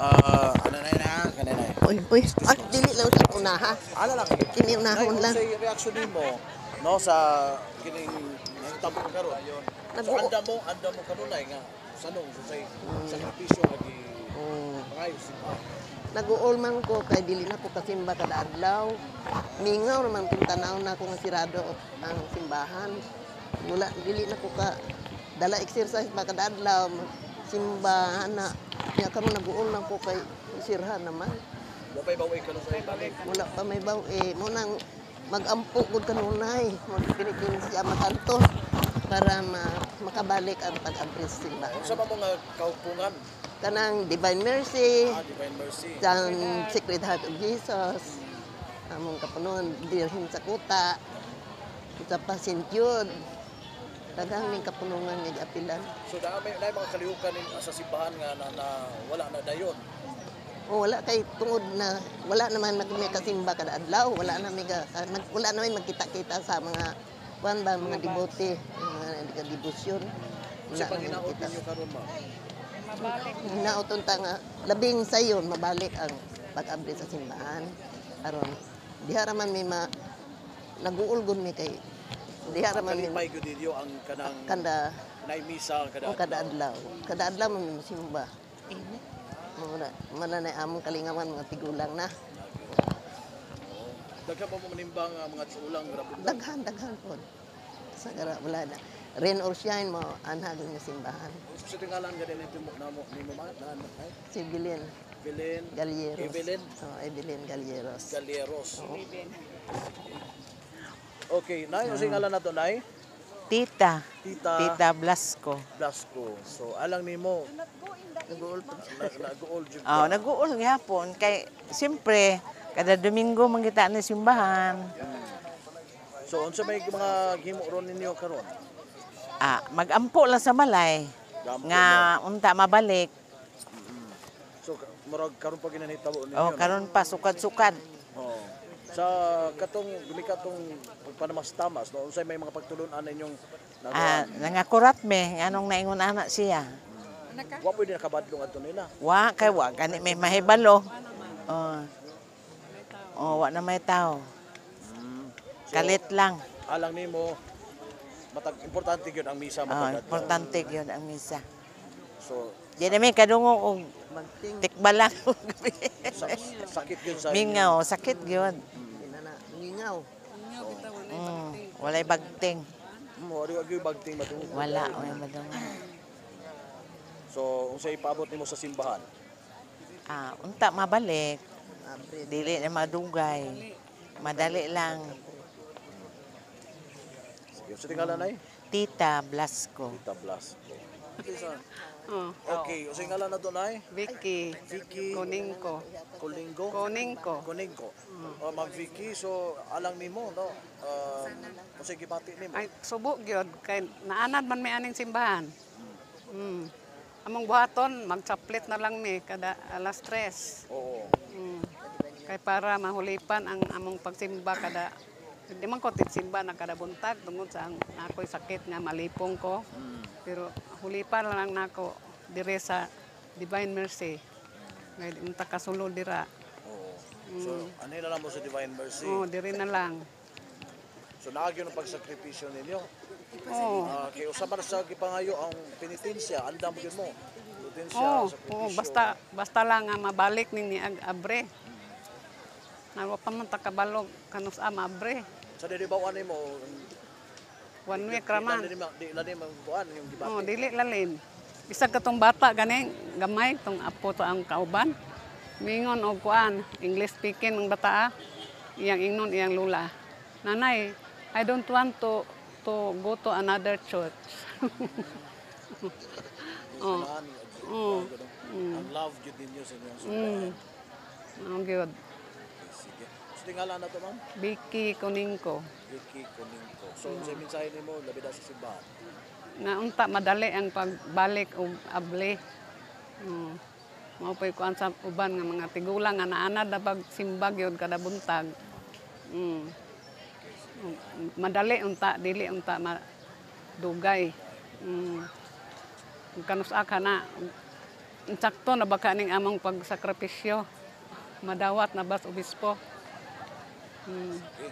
Ano na yun, ha? Kanina. Uy, uy, ah, dili lang sa unaha. Ano lang? Kini unahon Nay, lang. unsay reaksyon nimo, no, sa kining nahitabo karon? So andam mo kanunay nga sanong sa sakripisyo nga gi pangayo simba. Nag-uol man ko kay dili na ko kasimba kada adlaw. Mingaw naman kung tanaw na ko nga sirado ang simbahan. Wala, dili na ko ka dala exercise ba kada adlaw simbahan na. Nya karon nag-uol na ko kay sirha naman. Wa pay bawi karon sa ibalik. Wala pa may baw eh. Mo nang mag-ampo gud kanunay, magpinitinsiya makantos para makabalik ang pag-abri sa simbahan. Unsa ba mo nga kaupungan? Kanang Divine Mercy, Ah, Divine Mercy. ang Sacred Heart of Jesus, among kapunuan dirhin sa kuta, sa pa St. Jude. Daghang ning kapunungan nga giapilan. So naa may naay mga kalihukan sa simbahan nga na wala na dayon. O wala kay tungod na wala naman may kasimba kada adlaw, wala na may wala na may magkita-kita sa mga kuan ba, mga debote, mga debosyon. Wala Sa na may paginaot magkita. ninyo karon, ma'am? Hinaoton ta nga labing sayon mabalik ang pag-abri sa simbahan. Aron diha ra man may naguol gud mi kay diha ra man mi Kalipay gyud ninyo ang kanang kada naay misa kada o kada adlaw. Kada adlaw man mi mosimba. Muna, mana na among kalingawan, mga tigulang na. Daghan pa mo manimbang ang mga tsulang grabe. Daghan, daghan pod. Sa gara wala na. Rain or shine mo anha gud nga simbahan. Sa tingalan gani nito mo namo nimo ma na ay Si Evelyn Belen Galleros. Evelyn Oh, Evelyn Galleros. Galleros. Okay, nay, unsay ngalan nato, nay? Tita. Tita. Tita Blasco. Blasco. So alang nimo Naguol pod siya. Nag-uol jud Oh, ka. nag-uol gyapon kay siyempre kada Domingo man kita na simbahan. So unsa may mga gihimo ron ninyo karon? Ah, magampo lang sa balay Gampo nga unta mabalik. So murag karon pa ginanitabo ninyo, Oh, no? karon pa sukad-sukad. Oo. Sa katong gumikat tong pagpanamastamas, no, unsay may mga pagtulun-an ninyong Ah, nangakurat me nganong naingon ana siya. Wa pwede nakabadlong adto nila? Wa kay wa gani may mahibalo. Oh. Oh, wa na may tao. So, Kalit lang. Alang nimo matag importante gyud ang misa Oh, matag adlaw. importante gyud ang misa. So Di na may kadungog og Magting tikbalang. sakit gyud sa Mingaw, sakit gyud. na ngingaw. Walay bagting. Wala gyud bagting madungog. Wala, walay madungog. So unsay ipaabot nimo sa simbahan? Ah, unta mabalik. Abre. Dili na madugay. Madali lang. Sige, sa tingala, nay? Tita Blasco. Tita Blasco. Oh, Okay, unsay ngalan nato, nay? Vicky. Vicky Koningko. Colingo. Koningko. Koningko. Oh, Ma'am Vicky, so alang nimo, no? Unsay gibati nimo? Ay, subo gyud kay naanad man may aning simbahan. Among buhaton, magchaplit na lang mi kada alas 3. Oo. Kay para mahulipan ang among pagsimba kada di man ko simba na kada buntag tungod sa ang ako'y sakit nga malipong ko. Pero hulipan lang nako dire sa Divine Mercy. Ngay unta kasulod dira. Oo. So, ano na lang mo sa Divine Mercy? Oh, dire na lang. So, naagyo ng pagsakripisyo ninyo. Oh. Ah, kay usa man sa gipangayo ang penitensya, andam gyud mo. Penitensya, Oo, sakripisyo. oh, basta basta lang nga mabalik ning ni ag abre. Nawa pa man takabalog kanus mabre. Sa dili ba nimo? One week ra man. Di lalim ang kuan yung gibati. Oh, dili lalim. Bisag katong bata gani gamay tong apo to ang kauban. Mingon og kuan, English speaking ang bata ah. Iyang ingnon iyang lula. "Nanay, I don't want to go to another church." Oh. Ang love gyud ninyo sa inyong simbahan. Ang gyud. Sige. So tingala na to, ma'am? Vicky Koningko. Vicky Koningko. So unsay mensahe nimo labi na sa simbahan? Nga unta madali ang pagbalik og abli. Mao po'y kuan sa uban nga mga tigulang nga naanad na pagsimba gyud kada buntag. Madali unta, dili unta madugay. Ug kanus-a ka na. Sakto na baka ning among pagsakripisyo. Madawat na bas obispo. Okay.